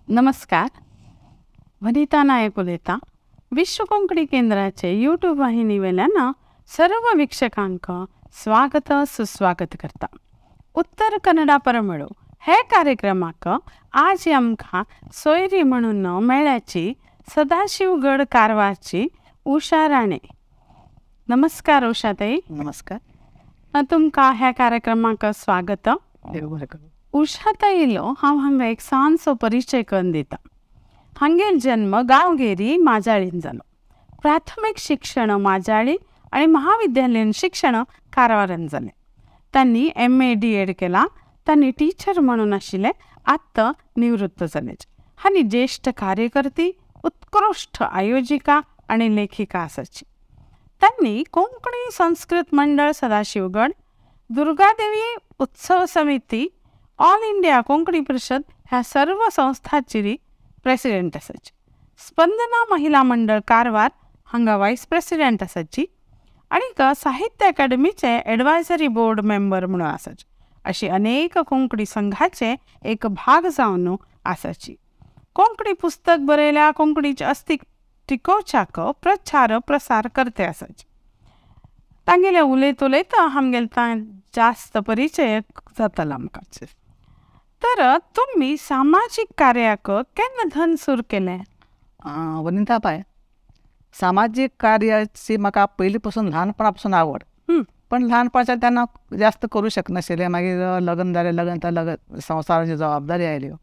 नमस्कार, वनिता नायक उलयता. विश्व कोंकणी केंद्राचे यूट्यूब वाहिनी वेल्यान सर्व वीक्षकांक स्वागत सुस्वागत करता. उत्तर कन्नडा परमळो हे कार्यक्रमाक आज आमकां सोयरी म्हणून मेळ्याची सदाशिवगड कारवारची उषा राणे. नमस्कार उषाताई. नमस्कार. तुमकां ह्या कार्यक्रमाक स्वागत. उषाताईलो हांव हांगा एक ल्हानसो परिचय करून दिता. हांगेल जन्म गांवगिरी माजाळीन जालो. प्राथमीक शिक्षण माजाळी आनी महाविद्यालयीन शिक्षण कारवारान जालें. तांणी MA D.Ed केला. तांणी टीचर म्हणून आशिल्ले, आत्तां निवृत्त जाले. आनी ज्येश्ठ कार्यकर्ती, उत्कृश्ट आयोजिका आनी लेखिका आसाची. तांणी कोंकणी संस्कृत मंडळ सदाशिवगड, दुर्गादेवी उत्सव समिती, ऑल इंडिया कोंकणी परिषद ह्या सर्व संस्थांची प्रेसिडेंट आसाची. स्पंदना महिला मंडळ कारवार हांगा वायस प्रेसिडेंट आसाची आनी साहित्य अकादमीचे एडवायजरी बोर्ड मेंबर म्हणून आसाची. अशी अनेक कोंकणी संघाचे एक भाग जावन आसाची. कोंकणी पुस्तक बरयल्या, कोंकणीचे अस्तित्व टिकोवच्याक प्रचार प्रसार करते आसाची. तांगेले उलयत उलयत आमगेले जास्त परिचय जातलो आमकां. तर तुमी सामाजीक कार्याक केन्ना धन सुरू केलें? वनिता बाय, सामाजीक कार्याची म्हाका पयलीं पासून ल्हानपणा पासून आवड. पण ल्हानपणाच्यान तेन्ना जास्त करूं शकनाशिल्लें. मागीर लग्न जालें, लग्न संवसाराची जबाबदारी आयल्यो.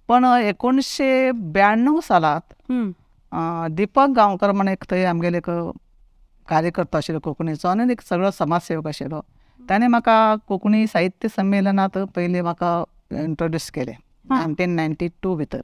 पण 1992 सालांत दीपक गांवकर म्हण एक थंय आमगेले एक कार्यकर्तो आशिल्लो कोंकणीचो आनी एक सगळो समाजसेवक आशिल्लो. ताणें म्हाका कोंकणी साहित्य संमेलनांत पयलीं म्हाका इंट्रोड्यूस केलें 1992 भितर.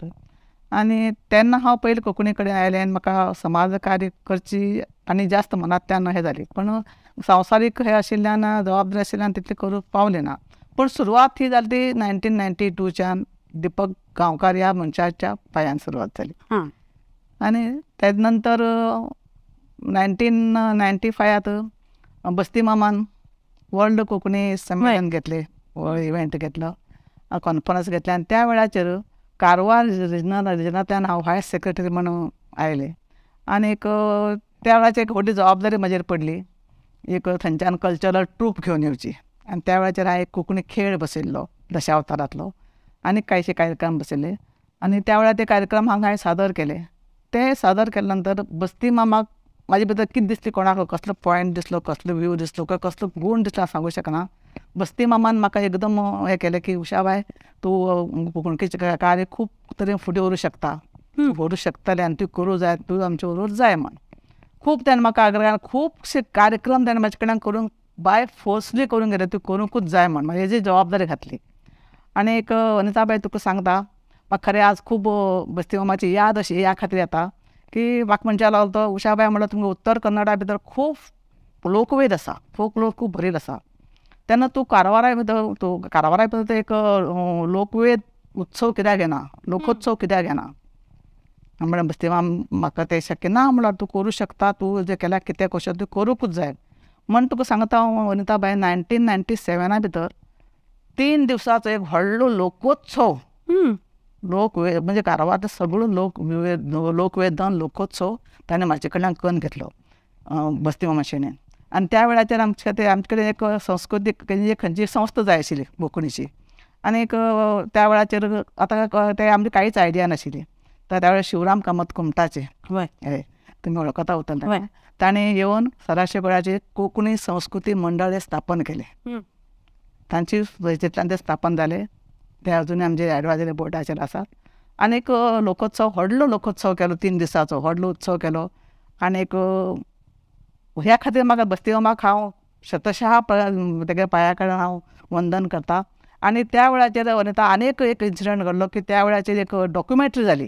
आनी तेन्ना हांव पयलीं कोंकणी कडेन आयलें आनी म्हाका समाज कार्य करची आनी जास्त मनांतल्यान हें जाली. पण संवसारीक हें आशिल्ल्यान, जबाबदारी आशिल्ल्यान तितलें करूंक पावलें ना. पूण सुरवात ही जाली ती 1992च्यान दीपक गांवकार ह्या मनशाच्या पांयान सुरवात जाली. आनी तेज नंतर 1995 बस्ती मामान वर्ल्ड कोंकणी संमेलन घेतलें, इव्हेंट घेतलो, कॉन्फरन्स घेतलें. आनी त्या वेळाचेर कारवार रिजनांतल्यान हांव व्हायस सेक्रेटरी म्हणून आयलें. आनी एक त्या वेळाचेर एक व्हडली जबाबदारी म्हजेर पडली, एक थंयच्यान कल्चरल ट्रूप घेवन येवची. आनी त्या वेळाचेर हांवें एक कोंकणी खेळ बसयल्लो दशावतारांतलो आनी कांयशे कार्यक्रम बसयले. आनी त्या वेळार ते कार्यक्रम हांगा हांवें सादर केले. ते सादर केले नंतर बस्ती मामाक म्हाजे भितर कितें दिसली कोणाक, कसलो पॉयंट दिसलो, कसलो व्यू दिसलो, काय कसलो गूण दिसलो हांव सांगूं शकना. बस्ती मामान म्हाका एकदम हें केलें की उषाबाय, तूं कोंकणीचें कार्य खूब तरेन फुडें व्हरूंक शकता, व्हरूंक शकतलें आनी तूं करूं जाय, तूं आमचे बरोबर जाय म्हण. खूब ताणें म्हाका आग्रहान खुबशे कार्यक्रम ताणें म्हाजे कडल्यान करूंक बाय फोर्सली करूंक घेतले, तूं करूंकूच जाय म्हण म्हाजी जबाबदारी घातली. आनी एक वनिताबाय तुका सांगता, म्हाका खरें आज खूब बस्ती मामाची याद अशी ह्या खातीर येता की म्हाका म्हणचे लागलो तो उषाबाय म्हणल्यार तुमकां उत्तर कन्नडा भितर खूब लोकवेद आसा, फोक लोक खूब भरिल्लो आसा. तेन्ना तूं कारवारा भितर, तूं कारवारा भितर एक लोकवेद उत्सव कित्याक घेना, लोकोत्सव कित्याक घेना? म्हणल्यार बस्ती माम म्हाका तें शक्य ना म्हणल्यार तूं करूं शकता, तूं जें केल्यार कितें कशें तूं करूंकूच जाय म्हण तुका सांगता हांव वनिताबाय, 1997 भितर 3 दिवसाचो एक व्हडलो लोकोत्सव, लोकवेद म्हणजे कारवार सगळो लोकवेद, लोकवेदान लोकोत्सव ताणें म्हाजे कडल्यान करून घेतलो बस्ती मामा शेणेन. आनी त्या वेळाचेर आमचे ते आमचे कडेन एक संस्कृतीक खंयची संस्था जाय आशिल्ली कोंकणीची. आनी एक त्या वेळाचेर आतां ते आमची कांयच आयडिया नाशिल्ली. तर त्या वेळार शिवराम कामत कुमटाचे, हय तुमी वळखता उरतले, ताणें येवन सदाशिवगडाचेर कोंकणी संस्कृती मंडळ हें स्थापन केलें. तांची हेतूंतल्यान तें स्थापन जालें. ते अजुनूय आमचे एडवायजरी बोर्डाचेर आसात. आनी एक लोकोत्सव, व्हडलो लोकोत्सव केलो, 3 दिसाचो व्हडलो उत्सव केलो. आनी एक ह्या खातीर म्हाका बस्ती मामाक हांव शतशहा तेगे पांया कडेन हांव वंदन करता. आनी त्या वेळाचेर वनिता आनी एक इन्सिडंट घडलो की त्या वेळाचेर एक डॉक्युमेंट्री जाली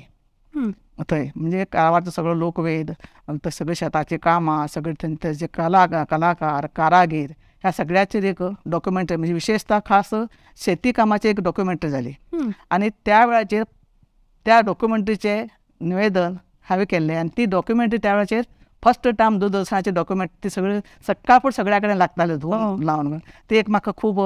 थंय, म्हणजे कारवारचो सगळो लोकवेद, सगळीं शेताचीं कामां, सगळे थंयचे कलाकार, कारागीर, ह्या सगळ्याचेर एक डॉक्युमेंट्री, म्हणजे विशेशतः खास शेती कामाची एक डॉक्युमेंट्री जाली. आनी त्या वेळाचेर त्या डॉक्युमेंट्रीचें निवेदन हांवें केल्लें. आनी ती डॉक्युमेंट्री त्या वेळाचेर फर्स्ट टायम दूरदर्शनाची डॉक्युमेंट ती सगळी सकाळ फुडें सगळ्या कडेन लागताले धूम लावन. ती एक म्हाका खूब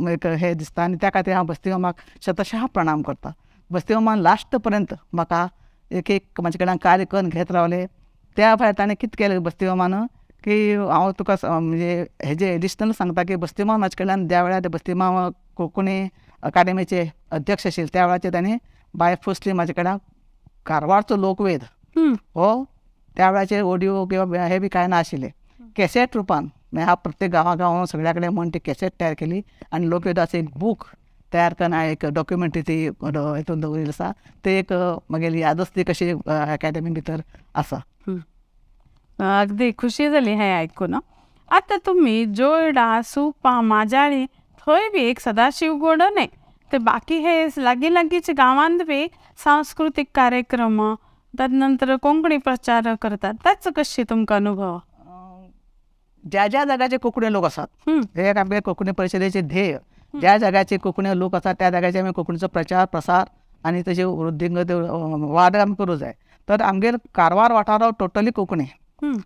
एक हें दिसता आनी त्या खातीर हांव बस्ती मामाक शतशः प्रणाम करता. बस्ती मामान लास्ट पर्यंत म्हाका एक एक म्हाजे कडल्यान कार्य करून घेत रावले. त्या भायर ताणें कितें केलें बस्ती मामान की हांव तुका म्हणजे हेजे एडिशनल सांगता की बस्ती मामा म्हाजे कडल्यान ज्या वेळार बस्ती मामा कोंकणी अकादेमीचे अध्यक्ष आशिल्ले त्या वेळाचेर ताणें बाय फर्स्टली म्हाजे कडल्यान कारवारचो लोकवेद हो त्या वेळाचेर ऑडियो किंवा हे बी कांय नाशिल्लें, कॅसेट रुपान हांव प्रत्येक गांवा गांवां सगळ्या कडेन म्हण ती कॅसेट तयार केली आनी लोकवेदाचो एक बूक तयार करून हांवें एक डॉक्युमेंटरी ती हितून दवरिल्ली आसा. ते एक म्हगेली यादच ती कशी एकाडेमी भितर आसा. अगदी खुशी जाली हें आयकून. आतां तुमी जोयडा, सुपा, माजाळी थंय बी एक सदाशिव गड न्हय ते बाकी हे लागीं लागींच्या गांवांत बी सांस्कृतीक कार्यक्रम तदनंतर कोंकणी प्रचार करतात, ताचो कशी तुमकां अनुभव? ज्या ज्या जाग्याचे कोंकणी लोक आसात हे आमगे कोंकणी परिशदेचे ध्येय, ज्या जाग्याचे कोंकणी लोक आसात त्या जाग्याचे आमी कोंकणीचो प्रचार प्रसार आनी तेजे वृद्धिंगत वाड आमी करूं जाय. तर आमगेर कारवार वाठार हो टोटली कोंकणी,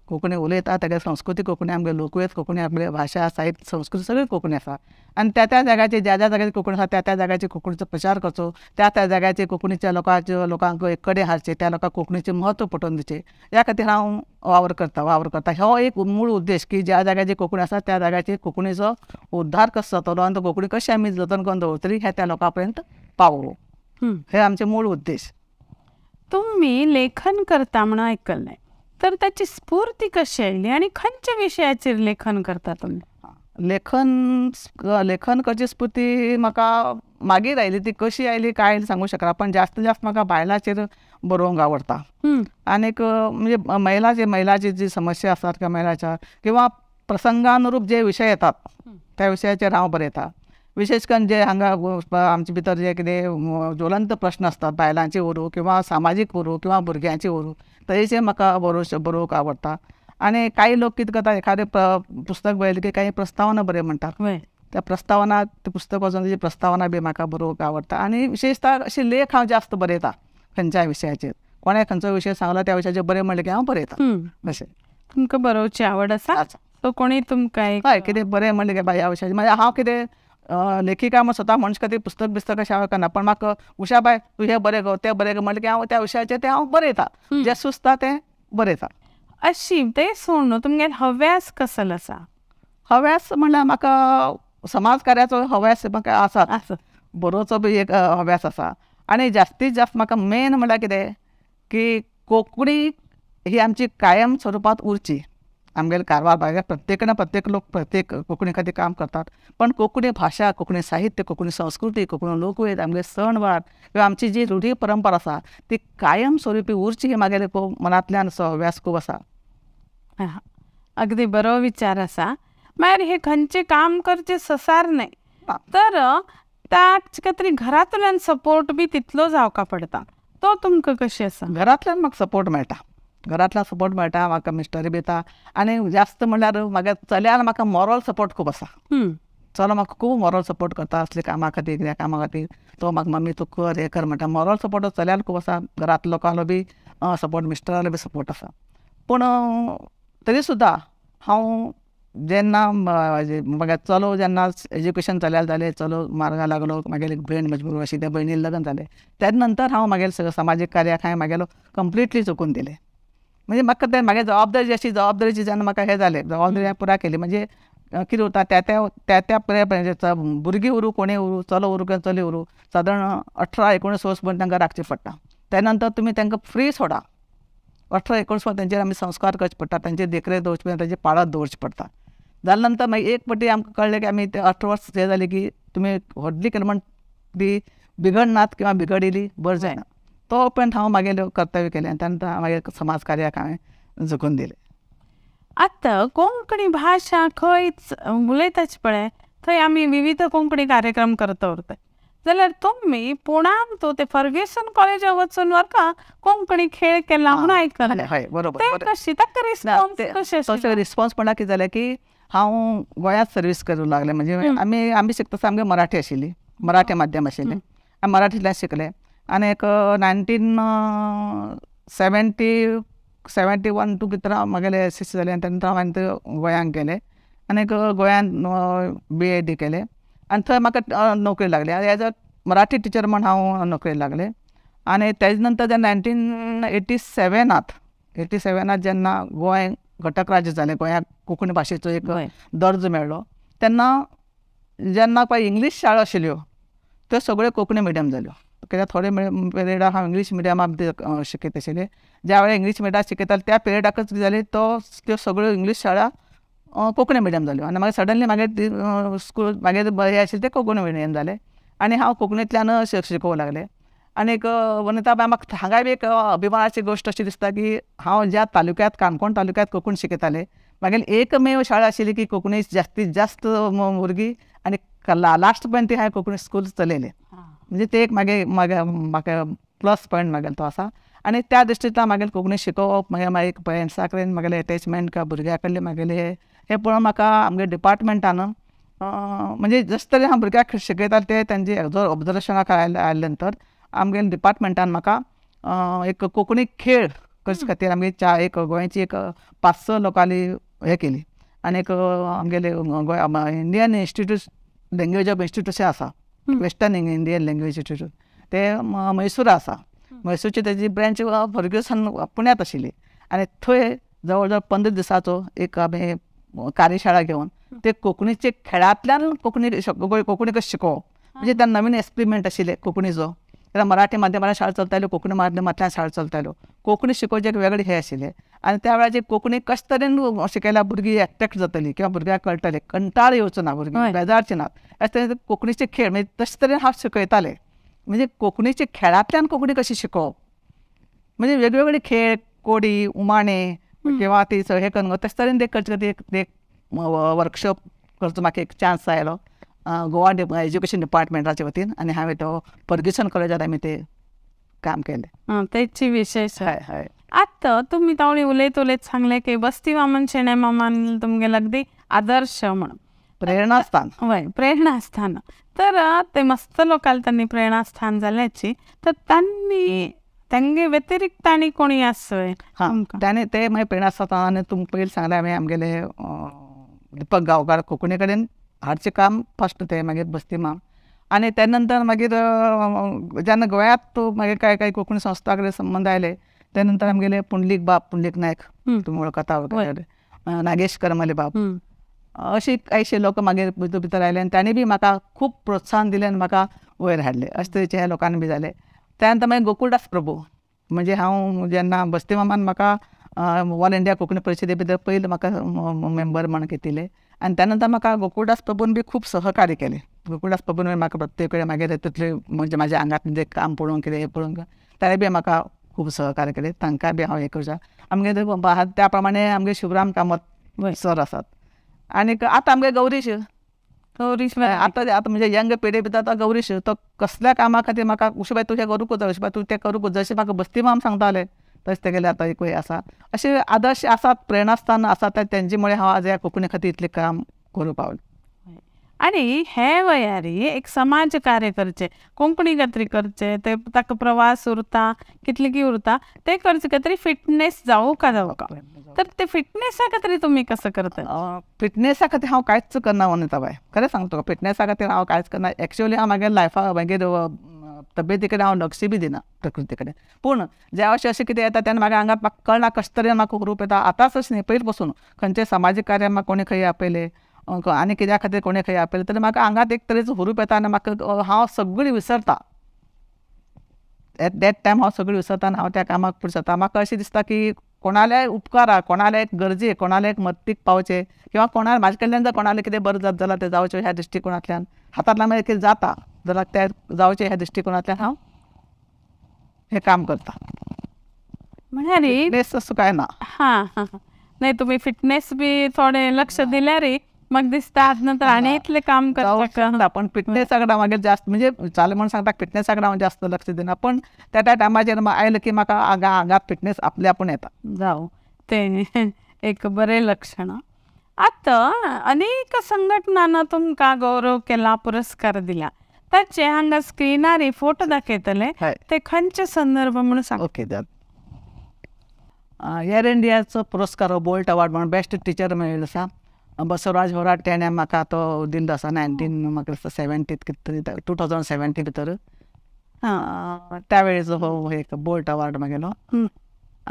कोंकणी उलयता, तेगे संस्कृती कोंकणी, आमगे लोकवेद कोंकणी, आमगे भाशा साहित्य संस्कृती सगळी कोंकणी आसा. आनी त्या त्या जाग्याचे ज्या ज्या जाग्याची कोंकणी आसा त्या त्या जाग्याचे कोंकणीचो प्रचार करचो, त्या त्या जाग्याचे कोंकणीच्या लोकांच्यो लोकांक एक कडेन हाडचे, त्या लोकांक कोंकणीचें म्हत्व पटोवन दिवचें, ह्या खातीर हांव वावर करता वावर करता. हो एक मूळ उद्देश की ज्या जाग्याची कोंकणी आसा त्या जाग्याचे कोंकणीचो उद्धार कसो जातलो आनी तो कोंकणी कशी आमी जतन करून दवरतली हें त्या लोकां पर्यंत पावोवप, हे आमचे मूळ उद्देश. तुमी लेखन करता म्हणून आयकल्लें, तर ताची स्फूर्ती कशी आयली आनी खंयच्या विशयाचेर लेखन करता तुमी? लेखन लेखन करची स्फूर्ती म्हाका मागीर आयली, ती कशी आयली काय सांगूंक शकना, पण जास्त जास्त म्हाका बायलांचेर बरोवंक आवडटा. आनीक म्हणजे महिलाचे महिलाची जी समस्या आसात किंवा महिलाच्या किंवा प्रसंगानुरूप जे विशय येतात त्या विशयाचेर हांव बरयता. विशेश करून जे हांगा आमचे भितर जे कितें ज्वलंत प्रश्न आसतात बायलांचे उरूं किंवा सामाजीक उरूं किंवा भुरग्यांचे उरूं, तेजेर म्हाका बरोवंक आवडटा. आनी कांय लोक कितें करता, एखादें पुस्तक बरयलें की कांय प्रस्तावना बरय म्हणटात, त्या प्रस्तावना तें पुस्तक वाचून तेजी प्रस्तावना बी म्हाका बरोवंक आवडटा. आनी विशेशतः अशे लेख हांव जास्त बरयता खंयच्याय विशयाचेर, कोणें खंयचो विशय सांगलो त्या विशयाचेर बरें म्हणलें की हांव बरयता. अशें तुमकां बरोवची आवड आसा? सो कोणी तुमकां हय कितें बरें म्हणलें की बाय ह्या विशयाचेर, मागीर हांव कितें लेखिका म्हूण स्वता म्हणचे खातीर पुस्तक बिस्तक अशें हांवें करना, पण म्हाका उषा बाय तूं हें बरें गो तें बरें गो म्हणलें की हांव त्या विशयाचेर तें हांव बरयता, जें सुचता तें बरयता. अशी तें सोडून तुमगेलो हव्यास कसलो आसा? हव्यास म्हणल्यार म्हाका समाज कार्याचो हव्यास म्हाका आसा, बरोवचो बी एक हव्यास आसा. आनी जास्तीत जास्त म्हाका मेन म्हणल्यार कितें की कोंकणी ही आमची कायम स्वरुपांत उरची. आमगेले कारवार भागांत प्रत्येक ना प्रत्येक लोक प्रत्येक कोंकणी खातीर काम करतात, पण कोंकणी भाशा, कोंकणी साहित्य, कोंकणी संस्कृती, कोंकणी लोकवेद, आमगे सण वार किंवा आमची जी रुढी परंपरा आसा ती कायम स्वरुपी उरची ही म्हागेले खूब मनांतल्यान असो हव्यास खूब आसा. अगदी बरो विचार आसा. मागीर हे खंयचें काम करचें ससार न्हय, तर ताचे खातीर घरांतल्यान सपोर्ट बी तितलो जावका पडटा, तो तुमकां कशें आसा? घरांतल्यान म्हाका सपोर्ट मेळटा, घरांतल्यान सपोर्ट मेळटा म्हाका, मिस्टरूय बी येता. आनी जास्त म्हणल्यार म्हागे चल्यान म्हाका मॉरल सपोर्ट खूब आसा. चलो म्हाका खूब मॉरल सपोर्ट करता असल्या कामां खातीर, कित्या कामां खातीर तो म्हाका मम्मी तूं कर हें कर म्हणटा. मॉरल सपोर्ट चल्यान खूब आसा, घरांतल्या लोकांलो बी सपोर्ट, मिस्टरालो बी सपोर्ट आसा. पूण तरी सुद्दां हांव जेन्ना म्हागे चलो जेन्ना एज्युकेशन चल्याक जालें, चलो मार्गा लागलो, म्हागेली भयण म्हजे बरोबर आशिल्ली त्या भयणीन लग्न जालें, तेजे नंतर हांव म्हागेलें सगळें समाजीक कार्याक हांवें म्हागेलो कंप्लिटली चुकून दिलें. म्हणजे म्हाका तें म्हागे जबाबदारी जी अशी जबाबदारीची जेन्ना म्हाका हें जालें, जबाबदारी हांवें पुराय केली. म्हणजे कितें उरता त्या त्या त्या त्या पिराये भुरगीं उरूं कोणूय उरूं, चलो उरूं किंवा चली उरूं, सादारण 18-19 वर्स पर्यंत तांकां राखचें पडटा. त्या नंतर तुमी तांकां फ्री सोडा, 18-19 वर्स तेंचेर आमी संस्कार करचे पडटा, तेंचेर देखरेख दवरची पडटा, तेंचेर पाळत दवरचें पडटा. जाल्या नंतर मागीर एक पटी आमकां कळ्ळें की आमी ते 18 वर्स हें जालें की तुमी व्हडली केली म्हण ती बिगडनात किंवा बिगडिल्ली बरें जायना, तो पर्यंत हांव म्हागेलें कर्तव्य केलें आनी त्या नंतर मागीर समाज कार्याक हांवें झुकून दिलें. आतां कोंकणी भाशा खंयच उलयताच पळय थंय आमी विविध कोंकणी कार्यक्रम करता उरता, जाल्यार तुमी पुणान तूं ते फर्ग्युसन कॉलेजाक वचून वरका कोंकणी खेळ केला म्हणून आयकलें. हय बरोबर. तें कशी ताका रिस्पॉन्स कशें? तसो रिस्पॉन्स म्हणल्यार कितें जालें की हांव गोंयांत सर्वीस करूंक लागलें. म्हणजे आमी आमी शिकता आमगे मराठी आशिल्ली, मराठी माध्यम आशिल्लें, आमी मराठींतल्यान शिकले. आनी एक 1970-71 टू भितर म्हागेलें एस एस सी जालें आनी त्या नंतर हांवें थंय गोंयांत गेलें आनी गोंयांत बी एड केलें आनी थंय म्हाका नोकरी लागली. आनी एज अ मराठी टिचर म्हण हांव नोकरेक लागलें. आनी तेजे नंतर जेन्ना 1987 जेन्ना गोंय घटक राज्य जालें, गोंयाक कोंकणी भाशेचो एक दर्जो मेळ्ळो, तेन्ना जेन्ना पळय इंग्लीश शाळा आशिल्ल्यो त्यो सगळ्यो कोंकणी मिडियम जाल्यो. कित्याक थोडे पिरियडाक हांव इंग्लीश मिडियमाक शिकयत आशिल्लें. ज्या वेळार इंग्लीश मिडियमाक शिकयतालें त्या पिरियडाकच कितें जालें, तो त्यो सगळ्यो इंग्लीश शाळा कोंकणी मिडियम जाल्यो. आनी मागीर सडनली मागीर स्कूल मागीर हे आशिल्ले ते कोंकणी मिडियम जाले आनी हांव कोंकणींतल्यान शिकोवंक लागलें. आनीक वनिता बाय म्हाका हांगाय बी एक अभिमानाची गोश्ट अशी दिसता की हांव ज्या तालुक्यांत काणकोण तालुक्यांत कोंकणी शिकयतालें, मागीर एकमेव शाळा आशिल्ली की कोंकणी जास्तीत जास्त भुरगीं आनी लास्ट पर्यंत ती हांवें कोंकणी स्कूल चलयलें. म्हणजे ते एक मागे मागे म्हाका प्लस पॉयंट मागेलो तो आसा. आनी त्या दृश्टींतल्यान मागीर कोंकणी शिकोवप, मागीर मागीर पेरंट्सा कडेन मागेलें एटॅचमेंट किंवा भुरग्यां कडलें मागेलें हें पळोवन म्हाका आमगे डिपार्टमेंटान म्हणजे जशे तरेन हांव भुरग्यांक शिकयतालें ते तेंचे ऑब्जर्वेशनाक आयले नंतर आमगे डिपार्टमेंटान म्हाका एक कोंकणी खेळ करचे खातीर आमगे एक गोंयची एक 5-6 लोकांनी हें केली. आनी एक आमगेले Goa Indian institute language of institution आसा, वेस्टर्न इंडियन लँग्वेज इन्स्टिट्यूट, ते मैसूर आसा. मैसूरची तेजी ब्रँच फर्ग्युसन पुण्यांत आशिल्ली आनी थंय जवळ जवळ 15 दिसाचो एक आमी कार्यशाळा घेवन ते कोंकणीचे खेळांतल्यान कोंकणी कोंकणी कशी शिकोवप, म्हणजे त्या नवीन एक्सपेरिमेंट आशिल्ले कोंकणीचो. कित्याक मराठी माध्यमांतल्यान शाळा चलताल्यो, कोंकणी माध्यमांतल्यान शाळा चलताल्यो, कोंकणी शिकोवचें एक वेगळें हें आशिल्लें. आनी त्या वेळाचेर कोंकणी कशे तरेन शिकयल्यार भुरगीं एट्रेक्ट जातलीं किंवा भुरग्यांक कळटलें, कंटाळ येवचो ना, भुरगीं बेजारचीं नात, अशें तरेन कोंकणीचे खेळ म्हणजे तशे तरेन हांव शिकयतालें. म्हणजे कोंकणीचे खेळांतल्यान कोंकणी कशी शिकोवप, म्हणजे वेगवेगळे खेळ, कोडी, उमाणे किंवा ती हें करून तशे तरेन ते करचे खातीर एक वर्कशॉप करचो म्हाका एक चान्स आयलो गोवा एज्युकेशन डिपार्टमेंटाच्या वतीन आनी हांवें तो फर्ग्युसन कॉलेजांत आमी ते काम केलें. तेची विशेष. हय हय. आतां तुमी तावळी उलयत उलयत सांगलें की बस्ती वामन शेणै मामान तुमगेले अगदी आदर्श म्हणून, प्रेरणास्थान. वय, प्रेरणास्थान. तर ते मस्त लोकांना त्यांनी प्रेरणास्थान जाल्याची, तर त्यांनी तेंगे व्यतिरिक्त आनी कोणी आसय? हां, त्याने ते मागीर प्रेरणास्थान. आनी तुमकां पयलीं सांगलें हांवें आमगेले दीपक गांवकार कोंकणी कडेन हाडचें काम फर्स्ट ते, मागीर बस्ती माम. आनी त्या नंतर मागीर जेन्ना गोंयांत मागीर कांय कांय कोंकणी संस्था कडेन संबंद आयले, त्या नंतर आमगेले पुंडलीक बाब, पुंडलीक नायक तुमी वळखता, नागेश करमले बाब, अशी कांयशे लोक मागीर भितर भितर आयले आनी तांणी बी म्हाका खूब प्रोत्साहन दिलें आनी म्हाका वयर हाडलें. अशे तरेचे ह्या लोकांनी बी जालें. त्या नंतर मागीर गोकुळदास प्रभू, म्हणजे हांव जेन्ना बस्ती मामान म्हाका ऑल इंडिया कोंकणी परिशदे भितर पयलीं म्हाका मेंबर म्हण घेतिल्लें आनी त्या नंतर म्हाका गोकुळदास प्रभून बी खूब सहकार्य केलें. गोकुळदास प्रभून म्हाका प्रत्येक वेळा मागीर तितलें म्हणजे म्हाज्या आंगांतलें जें काम पळोवन कितें हें पळोवन ताणें बी म्हाका खूब सहकार्य केलें. तांकां बी हांव हें करता. आमगे त्या प्रमाणे आमगे शिवराम कामत सर आसात. आनीक आतां आमगे गौरीश, गौरीश आतां आतां म्हणजे यंग पिढी भितर आतां गौरीश तो कसल्या कामा खातीर म्हाका उशबाय तूं हें करूंक जाय, उशबाय तूं तें करूंक जाय, जशें म्हाका बस्ती माम सांगताले तशें तेगेलें आतां एकूय आसा. अशे आदर्श आसात, प्रेरणास्थान आसात, तेंचे मुळे हांव आज ह्या कोंकणी खातीर इतलें काम करूंक पावलें. आनी हे वयारी एक समाज कार्य करचें, कोंकणी खातीर करचें, ते ताका प्रवास उरता, कितले की उरता, ते करचे खातीर फिटनेस जावं का जावं, तर ते फिटनेसा खातीर तुमी कसं करता? फिटनेसा खातीर हांव कांयच करना वनिता बाय, खरें सांगता तुका, फिटनेसा खातीर हांव कांयच करना. एक्चुअली हांव मागीर लायफा मागीर तब्येती कडेन हांव लक्ष बी दिना, प्रकृती कडेन. पूण ज्या अशें अशें कितें येता तेन्ना म्हाज्या आंगात म्हाका कळना कशें तरेन म्हाका रूप येता. आतांच अशें न्ही, पयलीं पसून खंयचें समाजीक कार्य म्हाका कोणी खंय आपयलें आनी कित्या खातीर कोणी खंय आपयलें तरी म्हाका आंगात एक तरेचो हुरूप येता आनी म्हाका हांव सगळीं विसरता. एट that time हांव सगळीं विसरता आनी हांव त्या कामाक फुडें सरता. म्हाका अशें दिसता की कोणाल्याय उपकारा, कोणाल्याय गरजे, कोणाल्याय मदतीक पावचें किंवा कोणा म्हाजे कडल्यान जर कोणालें कितें बरें जात जाल्यार तें जावचें ह्या दृश्टिकोणांतल्यान, हातांतल्यान मागीर कितें जाता जाल्यार तें जावचें ह्या दृश्टिकोणांतल्यान हांव हें काम करता. म्हळ्यार फिटनेस असो कांय ना. हां हां, नाही तुमी फिटनेस बी थोडें लक्ष दिल्यार म्हाका दिसता आतां नंतर आनी इतलें काम करता. पण फिटनेसा कडेन मागीर जास्त म्हणजे चालें म्हणून सांगता, फिटनेसा कडेन हांव जास्त लक्ष दिना, पण त्या त्या टायमाचेर आयलें की म्हाका आंगात फिटनेस आपले आपूण येता. जावं, तें एक बरें लक्षण. आतां अनेक संघटनांना तुमकां गौरव केला, पुरस्कार दिला, ताचे हांगा स्क्रिनार फोटो दाखयतले, ते खंयचे संदर्भ म्हणून सांग. ओके, एअर इंडियाचो पुरस्कार बोल्ट अवॉर्ड म्हणून बेस्ट टिचर मेळिल्लो आसा. बसवराज होराट तेणें म्हाका तो दिल्लो आसा 19 म्हाका दिसता 70 कितें तरी 2070 भितर त्या वेळेचो हो एक बोल्ट अवॉर्ड मागेलो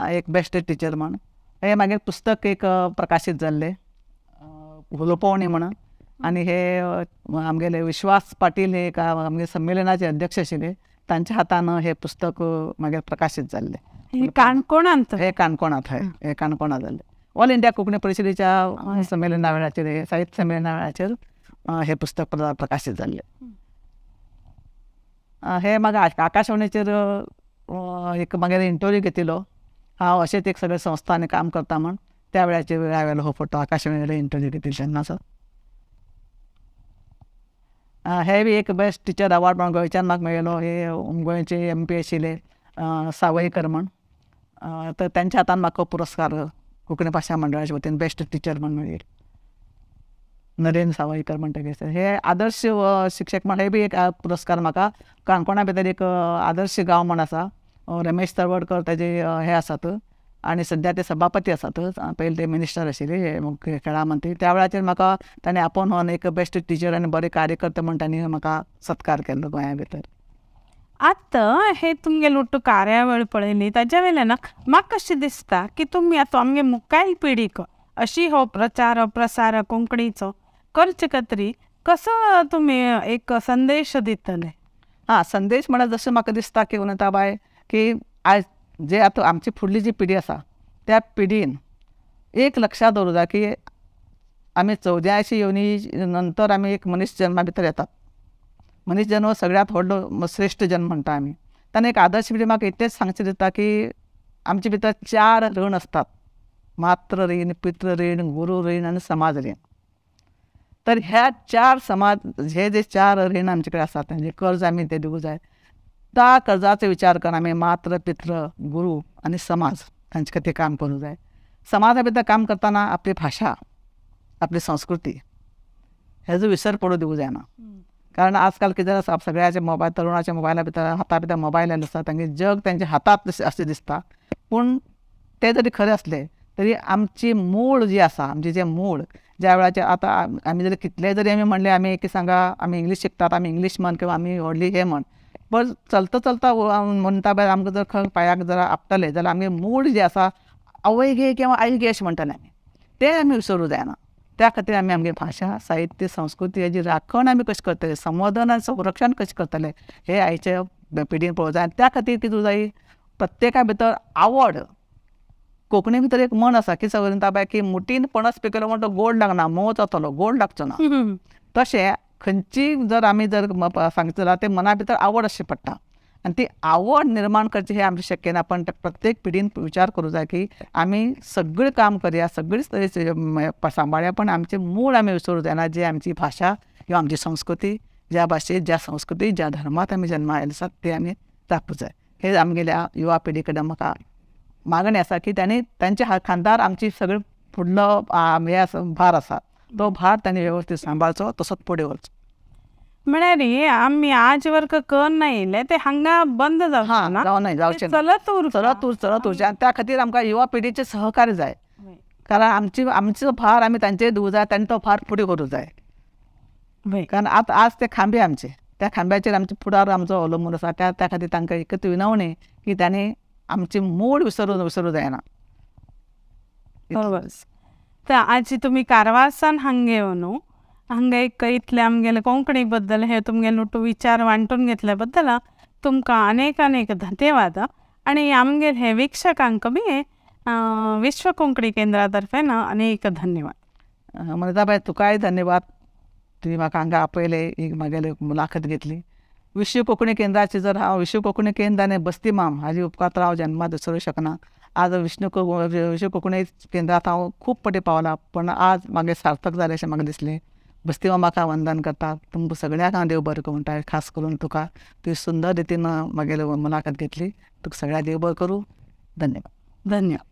एक बेस्ट टिचर म्हण. हे मागीर पुस्तक एक प्रकाशीत जाल्लें हुलोपोवणी म्हण आनी हे आमगेले विश्वास पाटील हे एक आमगे संमेलनाचे अध्यक्ष आशिल्ले तांच्या हातान हे पुस्तक मागीर प्रकाशीत जाल्लें. हे काणकोणांत, हे काणकोणांत, हे काणकोणांत जाल्लें. ऑल इंडिया कोंकणी परिशदेच्या संमेलना वेळाचेर, हे साहित्य संमेलना वेळाचेर हे पुस्तक प्रकाशीत जाल्लें. हे मागीर आकाशवाणीचेर एक मागीर इंटरव्यू घेतिल्लो हांव अशेंच एक सगळे संस्थांनी काम करता म्हण त्या वेळाचेर वेळा हो फोटो आकाशवाणीचेर इंटरव्यू घेतिल्लो तेन्नाचो. हे बी एक बेस्ट टिचर अवॉर्ड म्हण गोंयच्यान म्हाका मेळ्ळो. हे गोंयचे MP आशिल्ले सावयकर म्हण, तर तेंच्या हातान म्हाका पुरस्कार कोंकणी भाशा मंडळाच्या वतीन बेस्ट टिचर म्हण मेळ्ळी. नरेंद्र सावयकर म्हणटकीर हे आदर्श शिक्षक म्हण हे बी एक पुरस्कार म्हाका काणकोणा भितर एक आदर्श गांव म्हण आसा, रमेश तळवडकर ताजे हे आसात आनी सद्या ते सभापती आसात, पयलीं ते मिनिस्टर आशिल्ले खेळा मंत्री. त्या वेळाचेर म्हाका ताणें आपोवन व्हरून एक बेस्ट टिचर आनी बरे कार्यकर्ते म्हण तांणी म्हाका सत्कार केल्लो गोंया भितर. आतां हे तुमगेले ಒಟ್ಟು कार्यावळ पळयली ताज्या वयल्यान म्हाका कशें दिसता की तुमी आतां आमगे मुखायल पिढीक अशी हो प्रचार प्रसार कोंकणीचो करचे खातीर कसो तुमी एक संदेश दितले? हां, संदेश म्हळ्यार जशें म्हाका दिसता की उलयता बाय की आयज जे आतां आमची फुडली जी पिढी आसा त्या पिढीन एक लक्षांत दवरूं जाय की आमी 84 योनी नंतर आमी एक मनीस जन्मा भितर येतात. मनीस जन्म हो सगळ्यांत व्हडलो श्रेश्ठ जन्म म्हणटा आमी. ताणें एक आदर्श पिढी म्हाका इतलेंच सांगचें दिसता की आमचे भितर 4 ऋण आसतात, मातृ ऋण, पितृ ऋण, गुरू ऋण आनी समाज ऋण. तर ह्या 4 समाज हे जे 4 ऋण आमचे कडेन आसात म्हणजे कर्ज आमी ते दिवंक जाय, त्या कर्जाचो विचार करून आमी मातृ, पितृ, गुरू आनी समाज हांचे खातीर काम करूंक जाय. समाजा भितर काम करतना आपली भाशा, आपली संस्कृती हेजो विसर पडूं दिवंक जायना. कारण आजकाल कितें आसा सगळ्याचे मोबायल, तरुणाच्या मोबायला भितर हाता भितर मोबायल आयिल्लो आसता, तांगे जग तेंच्या हातांत अशें दिसता. पूण तें जरी खरें आसलें तरी आमची मूळ जी आसा, आमचें जें मूळ ज्या वेळाचेर आतां आमी जरी कितले जरी आमी म्हणलें आमी एक सांगा आमी इंग्लीश शिकतात, आमी इंग्लीश म्हण किंवा आमी व्हडली हें म्हण, पण चलता चलता म्हणटा पळय आमकां जर खंय पांयाक जर आपटलें जाल्यार आमगें मूळ जें आसा आवय गे किंवा आई गे अशें म्हणटाले आमी, तें आमी विसरूंक जायना. त्या खातीर आमी आमगे भाशा, साहित्य, संस्कृती हेजी राखण आमी कशी करतले, संवर्धन आनी संरक्षण कशें करतले हे आयचे पिढीन पळोवंक जाय. आनी त्या खातीर कितें जाय, प्रत्येका भितर आवड. कोंकणी भितर एक म्हण आसा की सगळ्यांत की मुठीन पणस पिकयलो म्हण तो गोड लागना, मोव जातलो, गोड लागचो ना. तशें खंयची जर आमी जर सांगता जाल्यार ते मना भितर आवड आसची पडटा आनी ती आवड निर्माण करची हें आमचें शक्य ना. पण प्रत्येक पिढीन विचार करूंक जाय की आमी सगळें काम करया, सगळीच सांबाळया, पण आमचें मूळ आमी विसरूंक जायना, जी आमची भाशा किंवा आमची संस्कृती, ज्या भाशेंत, ज्या संस्कृती, ज्या धर्मांत आमी जल्मा आयिल्ले आसात ते आमी राखूंक जाय. हे आमगेल्या युवा पिढी कडेन म्हाका मागणी आसा की तांणी तांच्या खांदार आमची सगळी फुडलो हे आसा भार आसा तो भार तांणी वेवस्थीत सांबाळचो, तसोच फुडें व्हरचो. म्हळ्यार आमी आज वर्क कर येयले ते हांगा बंद जावचें ना, चलत चलत चलत उरचें. आनी त्या खातीर आमकां युवा पिढीचें सहकार्य जाय, कारण आमची आमचो भार आमी तांचेर दिवंक जाय, तांणी तो भार फुडें व्हरूंक जाय. कारण आतां आज ते खांबे आमचे, त्या खांब्याचेर आमचे फुडार आमचो अवलंबून आसा. त्या खातीर तांकां एकच विनवणी की तांणी आमचें मूळ विसरूंक जायना. बरोबर. तर आजी तुमी कारवारसान हांगा येवन हांगा एक इतले आमगेले कोंकणी बद्दल हे तुमगेले विचार वांटून घेतल्या बद्दल तुमकां अनेक अनेक धन्यवाद. आनी आमगेले हे वीक्षकांक बी विश्व कोंकणी केंद्रा तर्फे अनेक धन्यवाद. मनिताबाय तुकाय धन्यवाद, तुवें म्हाका हांगा आपयलें, एक म्हागेली मुलाखत घेतली. विश्व कोंकणी केंद्राचे जर हांव विश्व कोंकणी केंद्र आनी बस्ती माम हाजी उपकार तर हांव जन्मात विसरूंक शकना. आज विश्व कोंकणी केंद्रांत हांव खूब पटी पावलां, पण आज म्हागे सार्थक जालें अशें म्हाका दिसलें. बस्ती मामाक हांव वंदन करता, तुमकां सगळ्यांक हांव देव बरें करूं म्हणटा, खास करून तुका तुवें सुंदर रितीन म्हागेली मुलाखत घेतली, तुका सगळ्यांक देव बरें करूं. धन्यवाद. धन्यवाद.